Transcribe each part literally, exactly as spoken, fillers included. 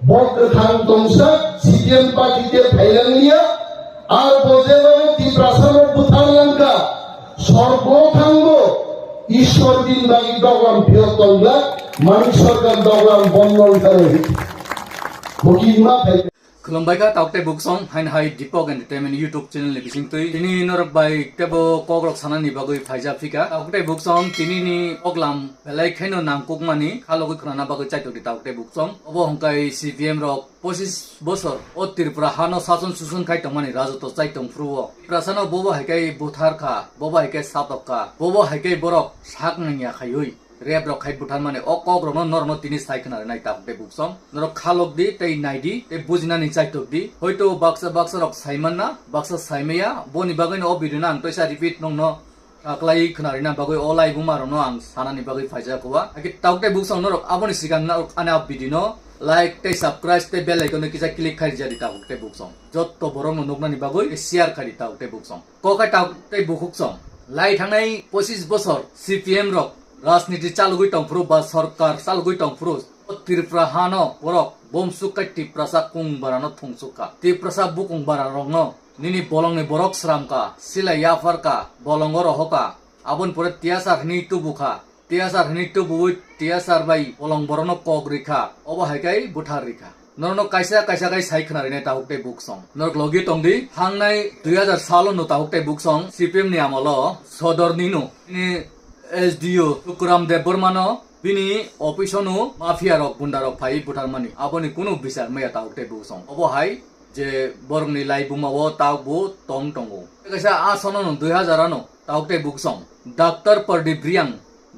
Bo kwthang tongsa C P M party te phailanglia, ar bo jeba Tiprasa no bwthar langkha, sorgo thangbo, Ishwar din bagi doglam phiyok tongla, Manik Sarkar doglam bondon kharwi. Bokima phai. Khulumbai kha, tauk tei buksong, hain hai Deepak Entertainment YouTube channel ni bising twi. Tini norok bai tebo kok rok sanani bagwi phaija phika. Tauk tei buksong, tini ni oklam belai khaino nangkukmani, khalogwi khwnana bagwi chaitok di tauk tei buksong. Obo hwnkhe C P M rok pochis bosor o Tripura hano sason suson khai tongmani rajoto chai tong phuru o. Tiprasano bobo hai khe buthar kha, bobo hai khe satok kha, bobo hai khe borok sak nangya khaiwi rep rok khai butharmani o kok rokno norokno tini sai khna rinai takhuk tei buksong. Norok khalok di tei nai di tei bujinani chaitok di. Hoito baksa baksa rok sai manna, baksa sai maya, boni bagwino o video no ang toisa repeat nongno kaklai khna rina bagwi o lai buma rokno ang sanani bagwi phaijak kua. Hakhe takhuk tei buksong norok aboni sikang norok ani a video no like tei subscribe tei bell icon no kisa click khai rija di takhuk tei buksong. Jotto borok no nuknani bagwi share khai di takhuk tei buksong. Kokai takhuk tei bukhuk song. Lai thangnai pochis bosor C P M rok rajniti chalugwi tongphuru ba sorkar chalugwi tongphuru, o Tripura hano borok bomsuk kai Tiprasa kung barano thungsuk kha. Tiprasa bukung bara rokno nini bolongni borok sram kha, silai yaphar kha, bolongo rohok kha, aboni pore tiyasar hwnwi tubu kha. Tiyasar hwnwi tubuwi tiyasar bai bolong borokno kok rikha, obo hai khe buthar rikha. Norokno kaisa kaisa khai sai khna rinai takhuk tei buksong. Norok logi tongdi, thangnai dui hazar salo no takhuk tei buksong C P M ni amolo Sodor ni no, ni S D O Tukuram Debbarma no bini office o no mafia rok gunda rok phai butharmani. Aboni kunu bichar maya takhuk tei buksong. Obo hai je borokni lai buma o takhuk bo tong tongo. Kaisa a sono no dui hazar ano takhuk tei buksong. Doctor Pradip Reang,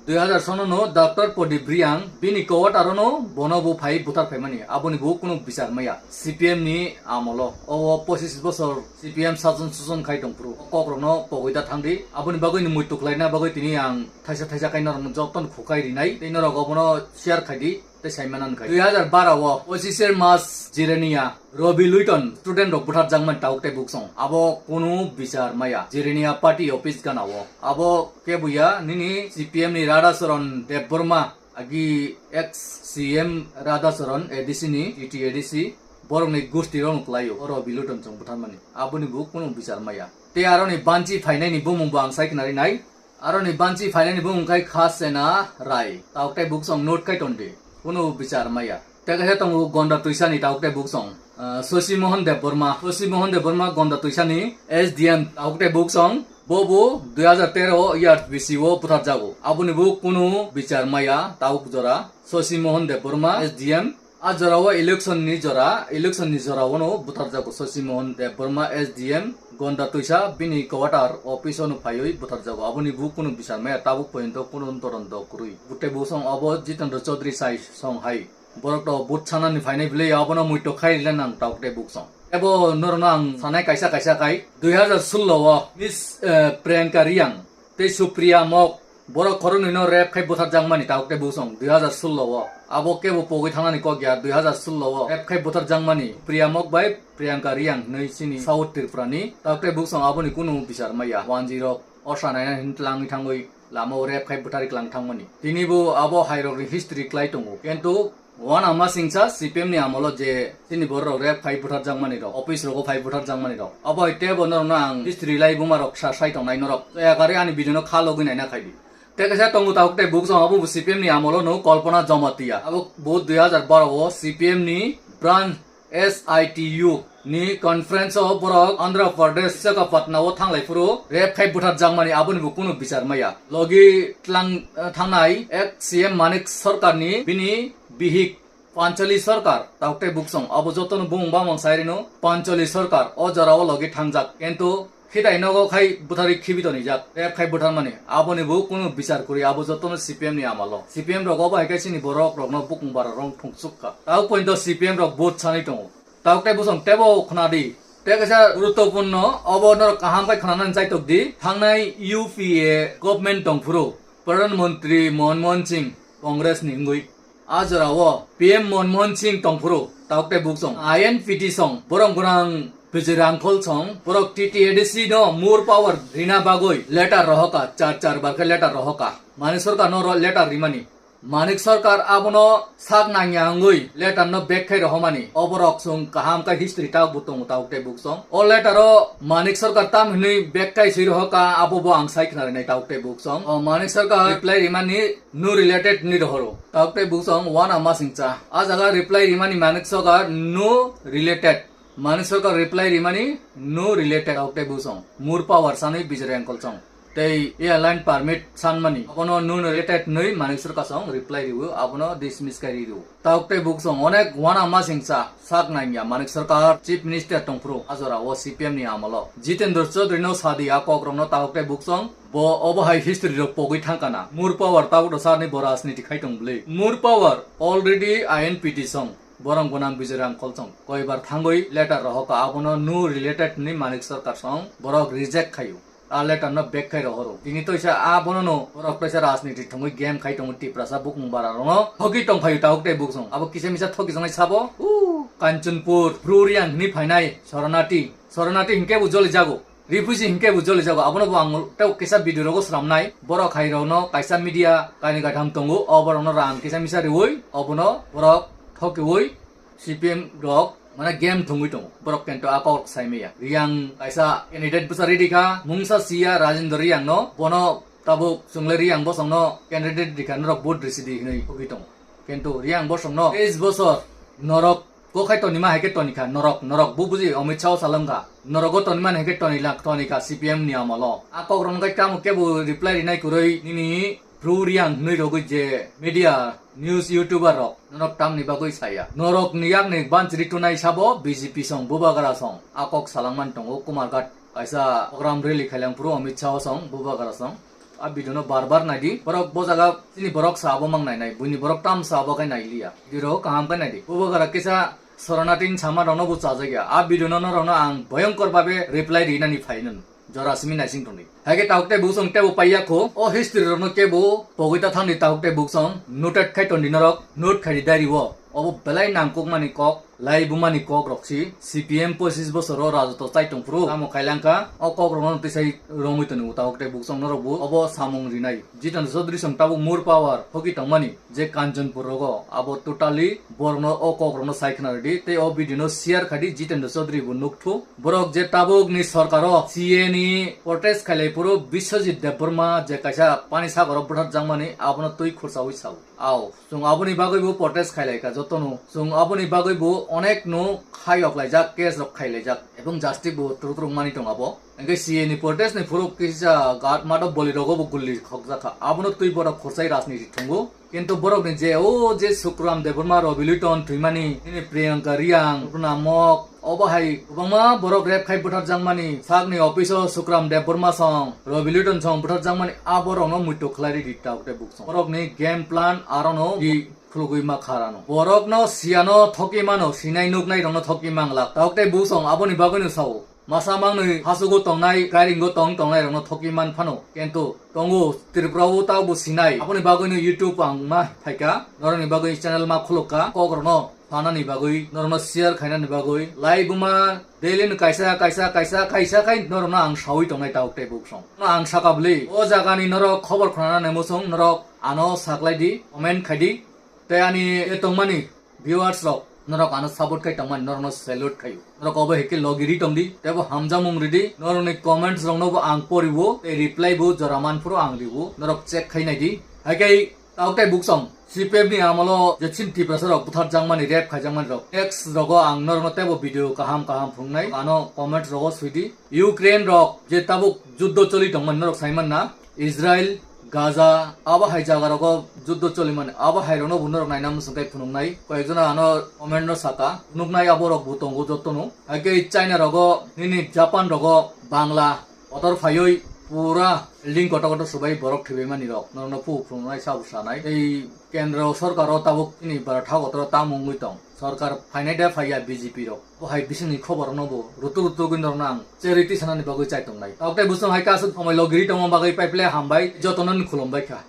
dui hazar sono no Doctor Pradip Reang bini quarter o no bono bo phai buthar phaimani. Aboni bo kunu bichar maya. C P M ni amolo. O pochis bosor C P M sason suson khai tongphuru. O kok rokno pogwi da thangdi. Aboni bagwi ni muitu khlaina bagwi tini ang thaisa thaisa khai norokno jotono khukai rinai. Tei norok obono share khai di. Tei sai manani khai. Dui hazar bara o pochis er mas Jirania Robi Luiton student rok buthar jakmani takhuk tei buksong. Abo kunu bichar maya. Jirania party office gana o. Abo kebuya nini C P M ni Radhacharan Debbarma agi ex C M Radhacharan A D C ni T T A D C borokni gusti rokno kwlaio. O Robi Luiton chwng butharmani. Aboni bo kunu bichar maya. Tei aroni banchi phainai ni bumung bo ang sai khna rinai. Aroni banchi phainani bumung khai Khasena Rai. Takhuk tei buksong note khai tondi. Kunu bichar maya. Tei kaisa tongo Gonda Tuisani takhuk tei buksong. Ah, Shashi Mohan Debbarma. Shashi Mohan Debbarma Gonda Tuisani S D M takhuk tei buksong. Bo bo dui hazar tero o E R P C o buthar jago. Aboni bo kunu bichar maya takhuk jora. Shashi Mohan Debbarma S D M. A jorao election ni jora, election ni jorao no buthar jago Shashi Mohan Debbarma S D M Gonda Tuisa bini quarter office o no phaiwi buthar jago. Aboni bo kunu bichar maya tabuk porjonto kunu toronto kwrwi. Bute bo song abo Jitendra Chaudhary sai song hai. Borok to but sanani phainai bwlwi abono muitok khai rwna nang takhuk tei buksong. Ebo norokno ang sanai kaisa kaisa khai dui hazar sullo o Miss, eh, Priyanka Reang tei Supriya Mok borok khoroknwi no rape khai buthar jakmani takhuk tei buksong dui hazar sullo o. Abo kebo pogwi thangnani kok ya dui hazar sullo o rape khai buthar jakmani Priya Mok bai Priyanka Reang hinwi chini South Tripura ni takhuk tei buksong aboni kunu bichar maya. Wanjwi rok osa naina hin tlangwi thangwi lama o rape khai buthar klang thangmani. Tini bo abo hai rokni history klai tongo. Kintu Wana masingsa C P M ni amolo je chini borok rok rape khai buthar jakmani rok, office rogo phai buthar jakmani rok. Abo hai tebo norokno ang history lai buma rok sa sai tongnai norok. Chaya kari ani video no kha logwi naina khai di. Tei kaisa tongo takhuk tei buksong abo bo C P M ni amolo no Kalpana Jamatia. Abo bo dui hazar baro o C P M ni branch S I T U ni conference o borok Andhra Pradesh Visakhapatna o thanglai phuru rape khai buthar jakmani aboni bo kunu bichar maya. Logi tlang, eh, thangnai ek C M Manik Sarkar ni bini bihik Panchali Sarkar, takhuk tei buksong, abo jotono bumung bangmang sai rino Panchali Sarkar, o jorao logi thangjak, kintu khitai nogo khai butharwi khibi tonijak, rape khai butharmani, aboni bo kunu bichar kwrwi, abo jotono C P M ni amalo. C P M rok obo hai khe chini borok rokno bukung bara rong thungsuk kha. Takhuk pointo C P M rok vote sanwi tongo. Takhuk tei buksong tebo khna di. Tei kaisa guruttopurno, obo norok kaham khai khnanani chaitok di. Thangnai U P A government tongphuru, Pradhan Mantri Manmohan Singh, Congress ni wngwi. A jorao P M Manmohan Singh tongphuru, takhuk tei buksong, I N P T song, borok gwnang Vijay Ramkhal song, borok T T A D C no more power rina bagwi letter rohoka, char char bar khe letter rohoka. Mani sorkar no ro-, letter rimani. Manik Sarkar abono sak nangya wngwi letter no back khai rohormani. Oborok chwng kaham khe history tabuk bo tongo tabuk tei buk song. O letter o Manik Sarkar tam hinwi back khai swi rohorkha abo bo ang sai khna rinai tabuk tei buk song. O Manik Sarkar reply rimani no related hinwi rohoro. Tabuk tei buk song wana masingcha. A jaga reply rimani Manik Sarkar no related. Manik Sarkar reply rimani no related tabuk tei buk song. More power sanwi Bijoy Rangkol song. Tei airline permit sanmani abono no related hinwi Manik Sarkar song reply riwo, abono dismiss khai riwo. Tabuk tei buk song onek wana masingcha sak nangya Manik Sarkar chief minister tongphuru a jora o C P M ni amolo. Jitendra Chaudhary no sadi a kokrokno tabuk tei buk song bo obo hai history rok pogwi thangkana. More power tabuk do sarni bo rajniti khai tong bwlwi. More power already I N P T song. Borong gwnang Bijoy Rangkol song. Koibar thangwi letter rohorkha abono no related hinwi Manik Sarkar song borok reject khaio. A letter no back khai rohoro. Tini toisa abono no borok toisa rajniti thwngwi game khai tongo Tiprasa bukung bara rokno. Thoki tongphaio tabuk tei buk song. Abo kisa misa thoki songnai sabo. U Kanchanpur, Bru Reang hinwi phainai Soronati. Soronati hinkhe bo joli jago. Refugee hinkhe bo joli jago. Abono bo ang tei kisa video rogo sramnai. Borok hai rokno kaisa media kaini gatham tongo. O borokno rang kisa misa riwi obono borok thokiwi C P M rok mane game thwngwi tongo. Borok kento a kok sai maya. Reang kaisa candidate bwsa ready kha. Mungsa siya Rajendra Reang no. Bono tabuk chwngle Reang bosong no candidate rikha norok vote risi di hinwi thogwi tongo. Kento Reang bosong no teis bosor norok Kokhai tonima hai khe tonikha norok, norok bo buji Amit Shah o salangkha. Norogo tonimani hai khe tonilak tonikha C P M ni amolo. A kokrok no khe tamo kebo reply rinai kwrwi nini Bru Reang hinwi rogwi je media news YouTuber rok norok tamni bagwi saya. Norok ni yakni banchiri tunai sabo B J P song Bubagra song. A kok salangman tongo Kumarghat kaisa program rally khailang phuru Amit Shah o song Bubagra song. A video no bar bar nai di. Borok bo jaga chini borok sa abo mang nai nai. Buini borok tam sa abo khai nai liya. Video rok kaham khai nai di. Bubagra kisa Soranatin sama rok no bo chajak ya. A video no norok no ang bhoyongkor babe reply rinani phai nung. Jora simi naising tong di. Hai khe tabuk tei buk song tebo paiya kho. O history rok no kebo pogwi ta thang di tabuk tei buk song. Noted khai ton di norok. Note khai di diary o. Obo belai nangkuk mani kok. Lai bumani kok rok si, C P M pochis bosor o rajotw chai tong phuru, tamo khailangkha, o kok rok no twisai romwi toni uta hok tei buk song norok bo obo samung rinai. Jitendra Chaudhary song tabuk more power hoki tongmani je Kanchanpur rogo, abo totally borok no o kok rok no sai khna rwdi tei o video no share khai di Jitendra Chaudhary bo nuk thu. Borok je tabuk ni sorkar o C A ni protest khailai phuru Biswajit Debbarma je kaisa pani sagor o bwthar jakmani abono twi khursaui sao. Ao, chwng aboni bagwi bo protest khailai kha jotono. Chwng aboni bagwi bo onek no khayok laijak, case rok khailaijak, ebong justice bo turu turu mani tong abo. Hingke C A ni protest ni phuru kisa gat mato boli rogo bo gulli khokjak kha. Abono twi borok khorchai rajniti thungo. Kintu borok ni je o je Sukram Debbarma, Robi Luton thwimani, nini Priyanka Riang, Rupna Mok, Obo hai kwbangma borok rep khai bwthar jakmani sakni office o Sukram Debbarma song, Robi Luton song bwthar jakmani a borok no muitu khlai ri di tabuk tei buk song. Borok ni game plan aro no di khulugwi ma kha rano. Borok no siya no thoki mano, sinai nuknai rok no thoki mang lak. Tabuk tei buk song aboni bagwi no sao. Masa mangnwi hasugo tongnai, gairingo tong tongnai rok no thoki man phano. Kintu tongo Tripura o tabuk bo sinai. Aboni bagwi no YouTube ang ma phaika. Norok ni bagwi channel ma khuluk ka. Kok rok no sanani bagwi, norokno share khainani bagwi, lai buma daily no kaisa, kaisa, kaisa, kaisa khai norokno ang sawi tongnai tabuk tei buk song. No ang saka bwlwi, o jagani norok khobor khwnanani muchung norok ano saklai di, comment khai di. Tei ani e tongmani viewers rok, norok ano support khai tongmani norokno salute khaio. Norok obo heke logiri tong di, tei bo hamjakmung ridi, norokni comments rokno bo ang poriwo, tei reply bo jora manphuru ang riwo, norok check khai nai di. Hai khe Tabuk tei buk song, C P F ni amolo je chini Tiprasa rok butharjakmani, rep khaijakmani rok. Next rogo ang norokno teibo video kaham kaham phunuknai. Ano comment rogo swidi. Ukraine rok je tabuk juddo choli tongmani norok saimanna. Israel, Gaza, abo hai jaga rogo juddo cholimani. Abo hai rokno bo norok naina muchung tei phunuknai. Koyekjona ano comment no saka. Phunuknai abo rok bo tongo jotono. Hai khe China rogo, nini Japan rogo, Bangla, Kotor phaiwi pura building kotor kotor subai borok thwibaimani rok norokno phu phunuknai sabo sanai. Tei kendro sorkar o tabuk chini bara tha kotor o tamo wngwi tong. Sorkar phainai de phaiya B J P rok. Bo hai bisingni khobor no bo rutuk rutuk wngwi norokno ang charity sanani bagwi chai tongnai. Tabuk tei bwswng hai khe aswk somoi logiri tongma bagwi paiple hambai jotono ni khulumbai kha.